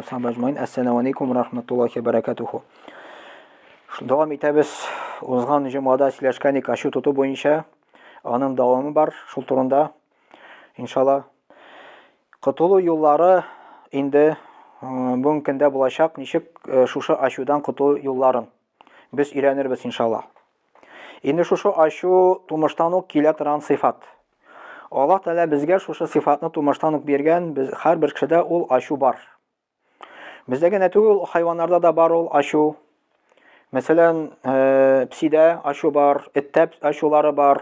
Сахаба әҗмаин. Әссәламу алейкум рахматуллахи баракатуху. Дәвам итәбез. Узган җомгада сөйләшкән идек ачу тоту буенча. Аның дәвамы бар шул турында. Иншалла. Котылу юллары инде бүгенге көндә булачак. Ничек шушы ачудан котылу юлларын без өйрәнербез иншалла. Инде шушы ачу тумыштан ук килә торган сыйфат. Аллаһ Тәгалә безгә шушы сыйфатны тумыштан ук биргән, без һәрбер кешедә ул ачу бар. Бездә генә түгел, хайваннарда да бар ул ачу. Мәсәлән, э, псидә ачу бар, эттә ачулары бар.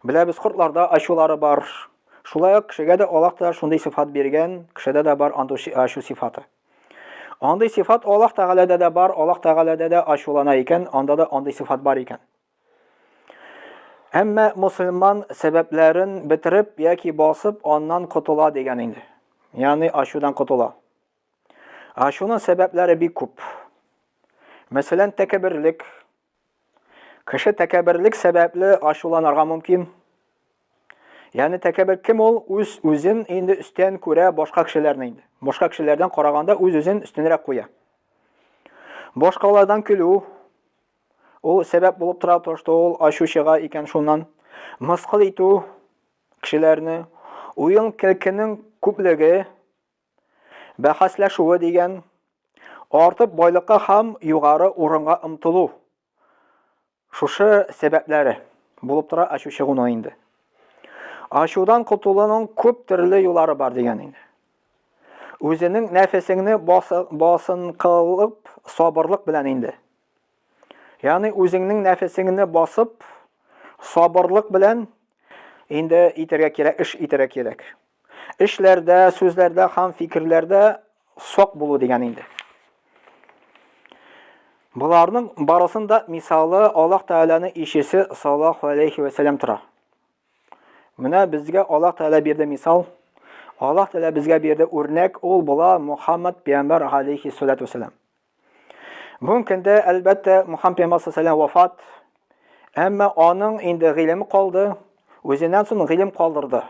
Беләбез, кортларда ачулары бар. Шулай ук кешегә дә Аллаһ Тәгалә шундый сыйфат биргән, кешедә дә бар андый ачу сыйфаты. Андый сыйфат Аллаһ Тәгаләдә дә бар, Аллаһ Тәгаләдә дә ачулана икән, анда да андый сыйфат бар икән. Әмма мусульман сәбәпләрен бетереп яки басып аннан котыла дигән инде. Ягъни ачудан котыла. Ачуның сәбәпләре бик күп. Мәсәлән, тәкәбберлек. Кеше тәкәбберлек сәбәпле ачуланырга мөмкин. Ягъни тәкәббер кем ул? Үз үзен инде өстән күрә башка кешеләрне инде. Башка кешеләрдән караганда үз үзен өстенрәк куя. Башкалардан көлү, Ул сәбәп булып тора, то, что ул ачу чыга икән шуннан. Мыскыл итү кешеләрне, уен көлкенең күплеге, бәхәсләшүе дигән, артык байлыкка һәм югары урынга омтылу. Шушы сәбәпләре булып тора ачу чыгуның инде. Ачудан котылуның күп төрле юллары бар дигән инде. Үзенең нәфесеңне басынкылып, сабырлык белән инде. Ягъни үзеңнең нәфесеңне басып, сабырлык белән инде итәргә кирәк, эш итәргә кирәк. Эшләрдә, сүзләрдә һәм фикерләрдә сак булу дигән инде. Боларның барысын да мисалы Аллаһ Тәгаләнең илчесе саллаллаһу алейхи вә сәлләм тора. Менә безгә Аллаһ Тәгалә бирде мисал. Аллаһ Тәгалә безгә бирде үрнәк, ул була Мухаммад пәйгамбәр алейхи салату вәсәлам. Бүгенге көндә, әлбәттә, Мухаммад пәйгамбәр саллаллаху вафат. Әмма аның инде гыйлеме калды. Үзеннән соң гыйлем калдырды.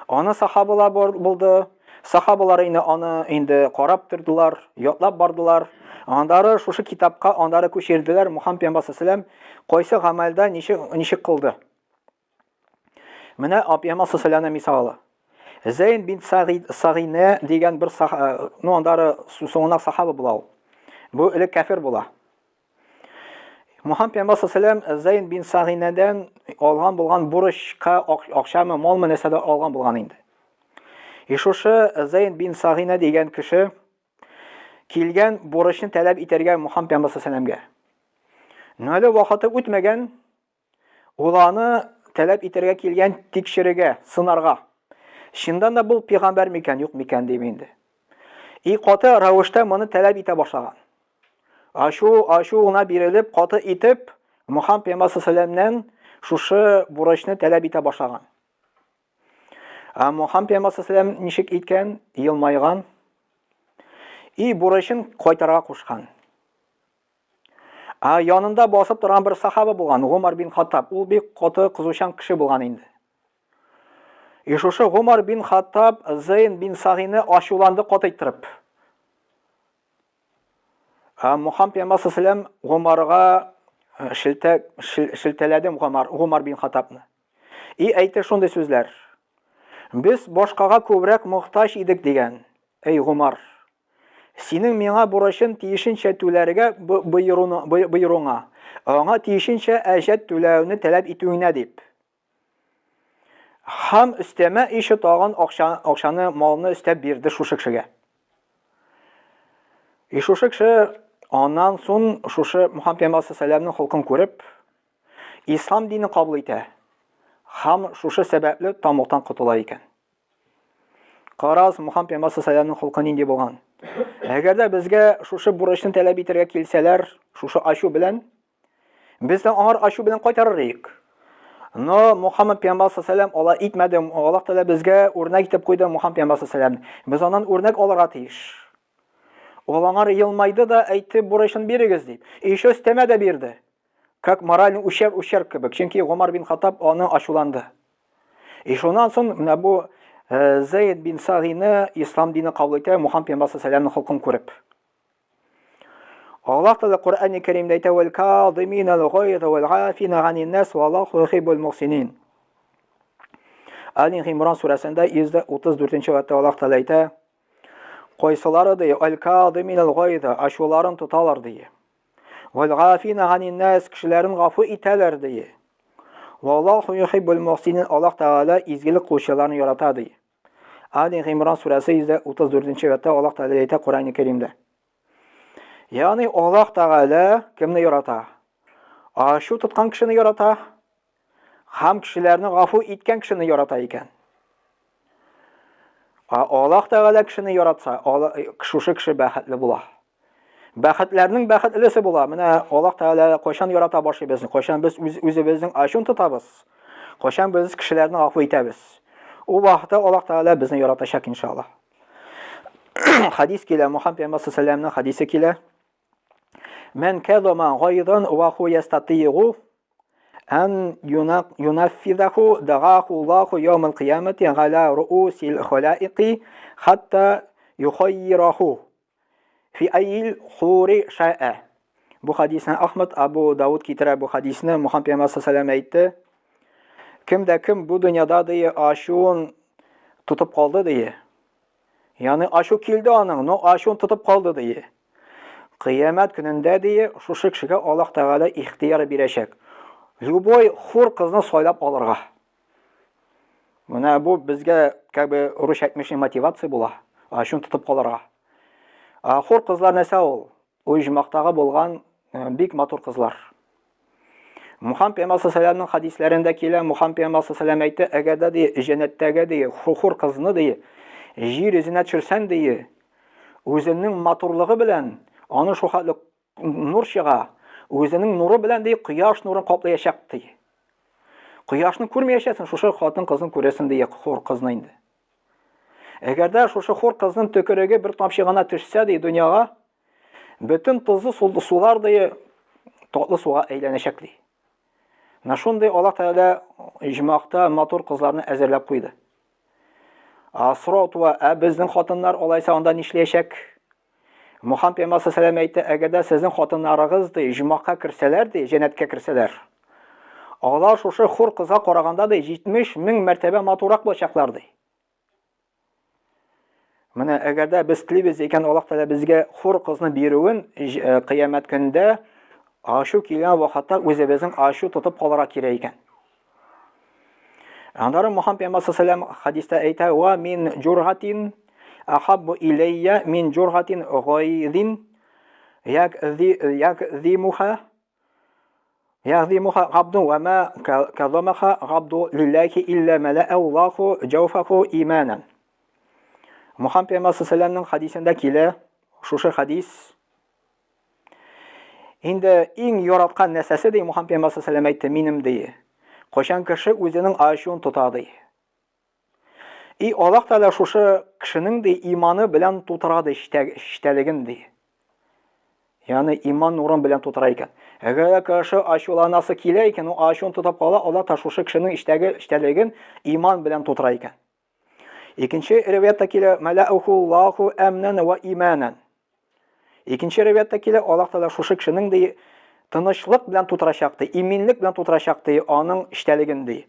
Аны сахабалар булды. Сахабалар инде аны инде карап тордылар, ятлап бардылар. Андары шушы китапка андары күчерделәр. Мухаммад пәйгамбәр саллаллаху кайсы гамәлдә ничек ничек кылды. Менә Пәйгамбәр саллаллаху мисалы. Зәйн бин Сагине дигән бер сах... Э, ну андары соңына сахаба була ул. Бу элек кафир була. Мухаммад пәйгамбәр саллаллаху Зәйн бин Сагинәдән алган булган бурычка акчамы, малмы нәрсә дә алган булган инде. И шушы Зәйн бин Сагинә дигән кеше килгән бурычны таләп итәргә Мухаммад пәйгамбәр саллаллаху Но әле вакыты үтмәгән, Ул аны таләп итәргә килгән тикшерергә, сынарга. Чыннан да бу пигамбәр микән, юк микән дип инде. И каты рәвештә моны таләп итә башлаган. Ачу, ачу гына бирелеп, каты итеп, Мухаммад пәйгамбәр саллаллаху шушы бурычны таләп итә башлаган. Ә Мухаммад пәйгамбәр саллаллаху ничек иткән? Елмайган. И бурычын кайтарга кушкан. Ә янында басып торган бер сахаба булган, Гумар бин Хаттаб. Ул бик каты кызучан кеше булган инде. И шушы Гумар бин Хаттаб Зейн бин Сагины ачуланды каты иттереп. Ә Мухаммад пәйгамбәр саллаллаху Гумарга э, шелтә шелтәләде Гумар, Гумар бин Хаттабны. И әйтте шундый сүзләр. Без башкага күбрәк мохтаҗ идек дигән. Эй Гумар, Синең миңа бурычын тиешенчә түләргә боеруңа, аңа тиешенчә әҗәт түләүне таләп итүеңә дип. Һәм өстәмә ише тагын акча, акчаны, малны өстәп бирде шушы кешегә. И шушы кеше аннан соң шушы Мухаммад пәйгамбәр саллаллаху холкын күреп, ислам динен кабул итә. Һәм шушы сәбәпле тамуктан котыла икән. Карагыз, Мухаммад пәйгамбәр саллаллаху холкы нинди булган. Әгәр дә безгә шушы бурычны таләп итәргә килсәләр, шушы ачу белән, без дә аңар ачу белән кайтарыр идек. Но Мухаммад пәйгамбәр саллаллаху алай итмәде. Аллаһ Тәгалә безгә үрнәк итеп куйды Мухаммад пәйгамбәр саллаллаху. Без аннан үрнәк алырга тиеш. Ул аңар елмайды да әйтте, бурычын бирегез дип. И еще өстәмә дә бирде. Как моральный ущерб, ущерб кебек. Чөнки Гомар бин Хаттаб аны ачуланды. И шуннан соң менә бу Э, Зәйд бин Сагины ислам дине кабул итә Мухаммад пәйгамбәр саллаллаху холкын күреп. Аллаһ Тәгалә Коръәни Кәримдә әйтә: "Вәл кадиминал гайза вәл афина анин нас валлаху юхиббул мухсинин". Али Гимран сүрәсендә 134 аятта Аллаһ Тәгалә әйтә: Кайсылары ди, аль кадиминал гайза, ачуларын тоталар ди. Вәл гафина анин нас, кешеләрен гафу итәләр ди. Валлаху юхиббул мухсинин, Аллаһ Тәгалә изгелек кылучыларны ярата ди. Али Гимран сүрәсе 134 аятта Аллаһ Тәгалә әйтә Коръәни Кәримдә. Ягъни Аллаһ Тәгалә кемне ярата? Ачу тоткан кешене ярата һәм кешеләрне гафу иткән кешене ярата икән. А Аллаһ Тәгалә кешене яратса, шушы кеше бәхетле була. Бәхетләрнең бәхетлесе була. Менә Аллаһ Тәгалә кайчан ярата башлый безне? Кайчан без үз үзебезнең ачуын тотабыз? Кайчан без кешеләрне гафу итәбез? Ул вакытта Аллаһ Тәгалә безне яратачак иншаллаһ. Хадис килә, Мухаммад пәйгамбәр саллаллаху хадисе килә. Мән кәзама гайдан ва ху ястатигу ан юнаффидаху дагаху Аллаху яумал кыямати гала руусил халаики хатта юхайраху Фи айил хури ша'а. Бу хадисне Ахмад Абу Дауд китерә бу хадисне Мухаммад пәйгамбәр саллаллаху әйтте. Кем дә кем бу дөньяда ди ачуын тотып калды ди. Ягъни ачу килде аның, но ачуын тотып калды ди. Кыямәт көнендә ди шушы кешегә Аллаһ Тәгалә ихтияр бирәчәк. Любой хур кызны сайлап алырга. Менә бу безгә как бы русча әйтмешли мотивация була, ачуын тотып калырга. А хур кызлар нәрсә ул? Ул җмактагы булган э, бик матур кызлар. Мухаммад пәйгамбәр саллаллаху хадисләрендә килә, Мухаммад пәйгамбәр саллаллаху әйтте, әгәр дә ди җәннәттәге ди хур кызны ди җир йөзенә төшерсәң ди, үзенең матурлыгы белән аны шул хәтле нур чыга, үзенең нуры белән ди кояш нурын каплаячак ди. Кояшны күрмәячәксең, шушы хатын кызын күрәсең ди, хур кызны инде. Әгәр дә шушы хур кызның төкереге бер тамчы гына төшсә ди дөньяга, бөтен тозлы сулар ди татлы суга әйләнәчәк ди. Менә шундый Аллаһ Тәгалә иҗмахта матур кызларны әзерләп куйды. А сорау туа, ә безнең хатыннар алайса анда нишләячәк? Мухаммад пәйгамбәр саллаллаху әйтте, әгәр дә сезнең хатыннарыгыз ди, җомахка керсәләр ди, җәннәткә керсәләр, алар шушы хур кызга караганда ди 70 мең мәртәбә матуррак булачаклар ди. Менә әгәр дә без телибез икән, Аллаһ Тәгалә безгә хур кызны бирүен э, кыямәт көндә ачу килгән вакытта үзебезнең ачу тотып калырга кирәк икән. Аннары Мухаммад пәйгамбәр саллаллаху хадистә әйтә: "Ва мин җургатин ахаббу иләйя мин җургатин гайзин якзимуха якзимуха габду ва ма казамаха габду лиллахи илля малаа Аллаху җауфаху иманан". Мухаммад пәйгамбәр саллаллаху хадисендә килә шушы хадис. Инде иң яраткан нәрсәсе ди Мухаммад пәйгамбәр саллаллаху әйтте, минем ди. Кайчан кеше үзенең ачуын тота ди. И Аллаһ Тәгалә шушы кешенең ди иманы белән тутыра ди эчтәлеген ди. Ягъни иман нурын белән тутыра икән. Әгәр кеше ачуланасы килә икән, ул ачуын тотып кала, Аллаһ та шушы кешенең эчтәге эчтәлеген иман белән тутыра икән. Икенче риваятта килә, Мәләуху Аллаху әмнән ва иманан. Икенче риваятта килә, Аллаһ Тәгалә шушы кешенең ди тынычлык белән тутырачак ди, иминлек белән тутырачак ди, аның эчтәлеген ди.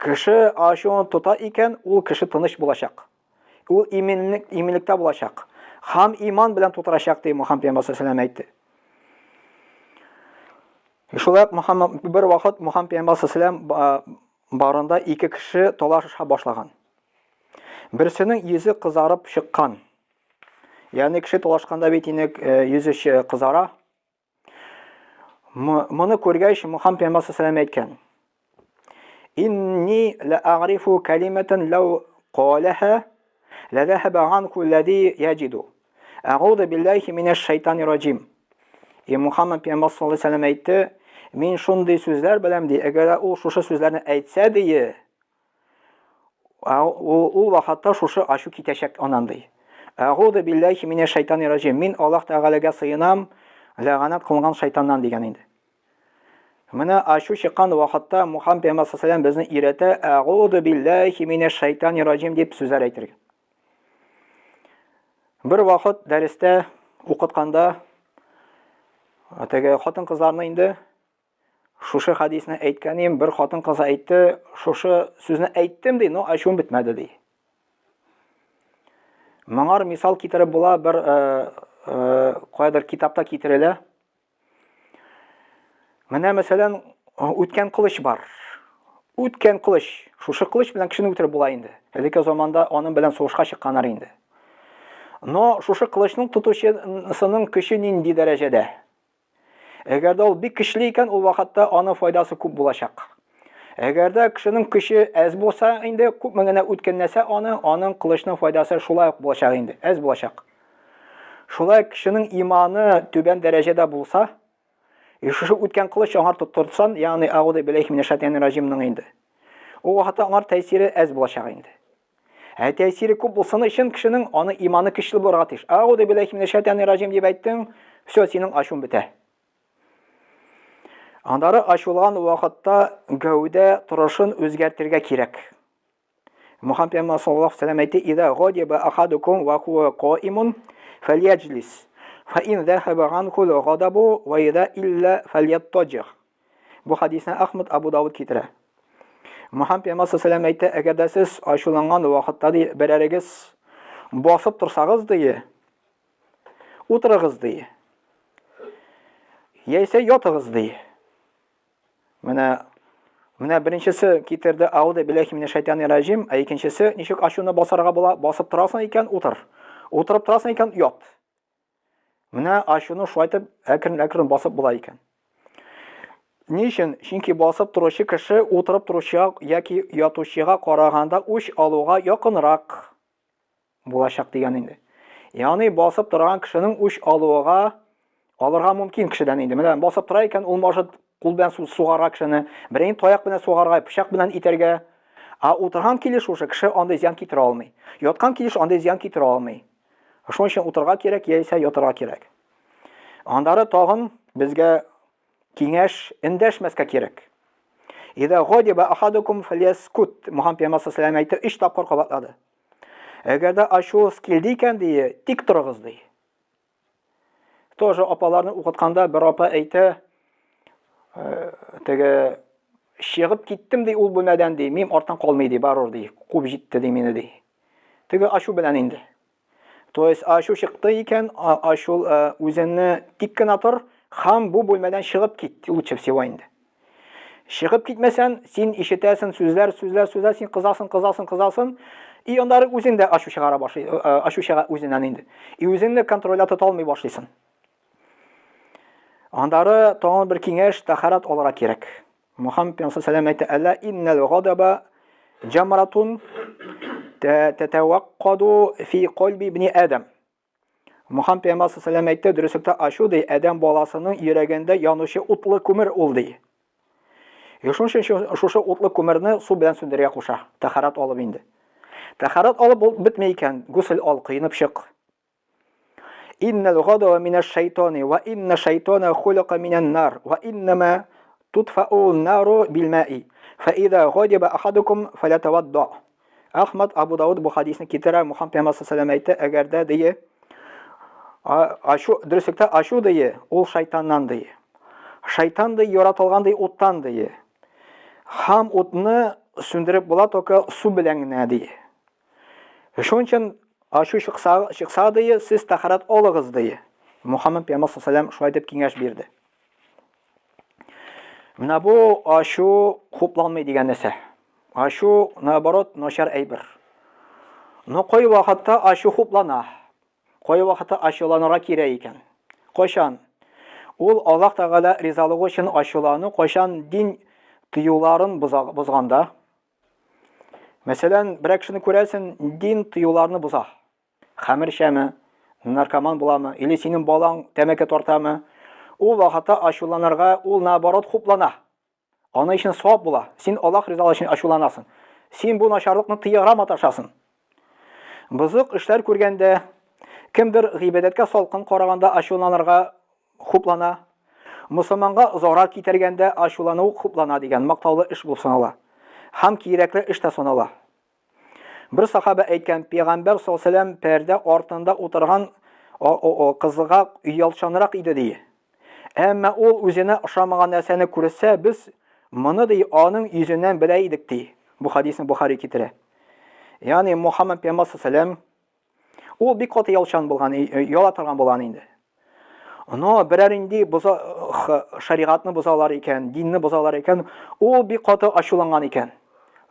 Кеше ачуын тота икән, ул кеше тыныч булачак. Ул иминлек, иминлектә булачак. Хам иман белән тутырачак ди Мухаммад пәйгамбәр саллаллаху әйтте. Шулай ук Мухаммад бер вакыт Мухаммад пәйгамбәр саллаллаху барында ике кеше талаша башлаган. Берсенең йөзе кызарып чыккан. Ягъни кеше талашканда бит инде э, йөзе кызара. Моны күргәч, Мухаммад пәйгамбәр саллаллаху әйткән. Инни ла агрифу калиматан лау калаха ла захаба анху аллади яджиду. Әгуду биллахи минәш шайтанир раҗим. И Мухаммад пәйгамбәр саллаллаху алейһи әйтте, мин шундый сүзләр беләм ди, әгәр ул шушы сүзләрне әйтсә ди, ул, ул вакытта шушы ачу китәчәк аннан ди. Әгуду биллахи минәш шайтанир раҗим. Мин Аллаһ Тәгаләгә сыенам, ләганәт кылынган шайтаннан дигән инде. Менә ачу чыккан вакытта Мухаммад пәйгамбәр саллаллаху безне өйрәтә, әгуду биллахи минәш шайтанир раҗим дип сүзләр әйтергә. Бер вакыт дәрестә укытканда теге хатын-кызларны инде шушы хадисне әйткән идем, бер хатын-кыз әйтте, шушы сүзне әйттем ди, но ачуым бетмәде ди. Моңар мисал китереп була, бер э, э, каядыр китапта китерелә. Менә мәсәлән, үткән кылыч бар. Үткән кылыч. Шушы кылыч белән кешене үтереп була инде. Элекке заманда аның белән сугышка чыкканнар инде. Но шушы кылычның тотучысының көче нинди дәрәҗәдә? Әгәр дә ул бик көчле икән, ул вакытта аның файдасы күп булачак. Әгәр дә кешенең көче әз булса инде, күпме генә үткәнләсә аны, аның кылычның файдасы шулай ук булачак инде, әз булачак. Шулай кешенең иманы түбән дәрәҗәдә булса, и шушы үткән кылыч аңар тоттырсан, ягъни агуды биләхи минәш шайтанир раҗимның инде. Ул вакытта аңар тәэсире әз булачак инде. Ә тәэсире күп булсын өчен кешенең аны иманы көчле булырга тиеш. Агуды биләхи минәш шайтанир раҗим дип әйттең, все, синең ачуың бетә. Аннары ачулган вакытта гәүдә торышын үзгәртергә кирәк. Мухаммад пәйгамбәр саллаллаху алейһи вәсәлләм әйтте: "Иза гадиба ахадукум ва хуа каимун фальяджлис, фа ин захаба анху ал-гадабу ва иза илля фальяттаҗих". Бу хадисне Ахмад Абу Давуд китерә. Мухаммад пәйгамбәр саллаллаху алейһи вәсәлләм әйтте: "Әгәр дә сез ачуланган вакытта ди, берәрегез басып торсагыз ди, утырыгыз ди. Яисә ятыгыз ди. Менә менә беренчесе китерде ауды биләхи минә шайтани раҗим, ә икенчесе ничек ачуны басарга була? Басып торасың икән, утыр. Утырып торасың икән, ят. Менә ачуны шулай итеп әкрен-әкрен басып була икән. Ни өчен? Чөнки басып торучы кеше утырып торучыга яки ятучыга караганда үч алуга якынрак. булачак дигән инде. Ягъни басып торган кешенең үч алуга алырга мөмкин кешедән инде. Менә басып тора икән, ул может кул белән сугарга кешене, берәй таяк белән сугарга, пычак белән итәргә. Ә утырган килеш уже кеше андый зыян китерә алмый. Яткан килеш андый зыян китерә алмый. Шуның өчен утырырга кирәк, яисә ятырга кирәк. Аннары тагын безгә киңәш эндәшмәскә кирәк. Ида гадиба ахадукум фальяскут. Мухаммад пәйгамбәр саллаллаху алейһи әйтте, өч тапкыр кабатлады. Әгәр дә ачуыгыз килде икән, ди, тик торыгыз, ди. Тоже апаларны укытканда бер апа әйтә, э, теге чыгып киттем ди ул бүлмәдән ди, мин арттан калмый ди, барыр ди, куып җитте ди мине ди. Теге ачу белән инде. То есть ачу чыкты икән, ачу э, үзеңне тик кенә тор, һәм бу бүлмәдән чыгып кит, лучше всего инде. Чыгып китмәсән, син ишетәсең сүзләр, сүзләр, сүзләр, син кызасың, кызасың, кызасың. И аннары үзең дә ачу чыгара башлый, э, э, ачу чыга үзеннән инде. И үзеңне контрольдә тота алмый башлыйсың. Аннары тагын бер киңәш, тәһарәт алырга кирәк. Мухаммад пәйгамбәр саллаллаху әйтә, "Әллә иннәл гадаба җамратун татаваккаду фи кальби ибни Адам." Мухаммад пәйгамбәр саллаллаху әйтте, дөреслектә ачу ди, адәм баласының йөрәгендә янучы утлы күмер ул ди. Шуның өчен шушы утлы күмерне су белән сүндерергә куша, тәһарәт алып инде. Тәһарәт алып бул бетми икән, гусел ал, коенып чык. Иннал гадава минәш шайтани ва инна шайтана хулика минән нар ва иннама тутфау нару бил маи. Фа иза гадиба ахадукум фалятавадда. Әхмәд Абу Дауд бу хадисне китерә, Мухаммад пәйгамбәр саллаллаху әйтте, әгәр дә дие, ачу, дөреслектә ачу дие, ул шайтаннан дие. Шайтан ди яратылган ди уттан дие. Хам утны сүндереп була только су белән генә ди. Шуның өчен ачу чыкса, чыкса дие, сез тәһарәт алыгыз дие. Мухаммад пәйгамбәр саллаллаху шулай дип киңәш бирде. Менә бу ачу хупланмый дигән нәрсә. Ачу, наоборот, начар әйбер. Но кай вакытта ачу хуплана. Кай вакытта ачуланырга кирәк икән. Кайчан? Ул Аллаһ Тәгалә ризалыгы өчен ачулану кайчан дин тыюларын бозганда. Мәсәлән, берәр кешене күрәсең, дин тыюларны боза. Хәмер эчәме, наркоман буламы, или синең балаң тәмәке тартамы, ул вакытта ачуланырга ул наоборот хуплана. Аны өчен савап була. Син Аллаһ ризалыгы өчен ачуланасың. Син бу начарлыкны тыярга маташасың. Бозык эшләр күргәндә, кемдер гыйбадәткә салкын караганда ачуланырга хуплана. Мусульманга зарар китергәндә ачулану хуплана дигән мактаулы эш булып санала. Һәм кирәкле эш тә санала. Бер сахаба әйткән, пәйгамбәр саллаллаху пәрдә артында утырган кызга оялчанрак иде ди. Әмма ул үзенә ошамаган нәрсәне күрсә, без моны ди аның йөзеннән белә идек ди. Бу хадисны Бухари китерә. Ягъни Мухаммад пәйгамбәр саллаллаху Ул бик каты ялчан булган, яла торган булган инде. Но берәр инде боза шәригатьне бозалар икән, динне бозалар икән, ул бик каты ачуланган икән.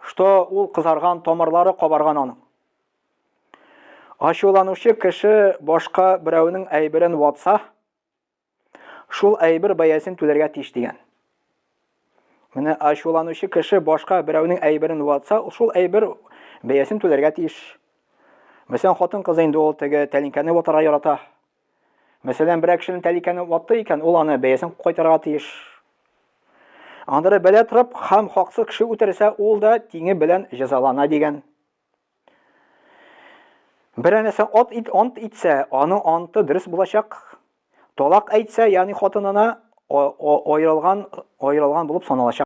Что ул кызарган, тамырлары кабарган аның. Ачуланучы кеше башка берәүнең әйберен ватса, шул әйбер бәясен түләргә тиеш дигән. Менә ачуланучы кеше башка берәүнең әйберен ватса, шул әйбер бәясен түләргә тиеш. Мәсәлән, хатын-кыз инде ул теге тәлинкәне ватарга ярата. Мәсәлән, берәр кешенең тәлинкәне ватты икән, ул аны бәясен кайтарырга тиеш. Аннары бәла торып һәм хаксыз кеше үтерсә, ул да тиңе белән җәзалана дигән. Берәр нәрсә ат ит, ант итсә, аның анты дөрес булачак. Талак әйтсә, ягъни хатынына аерылган, аерылган булып саналачак.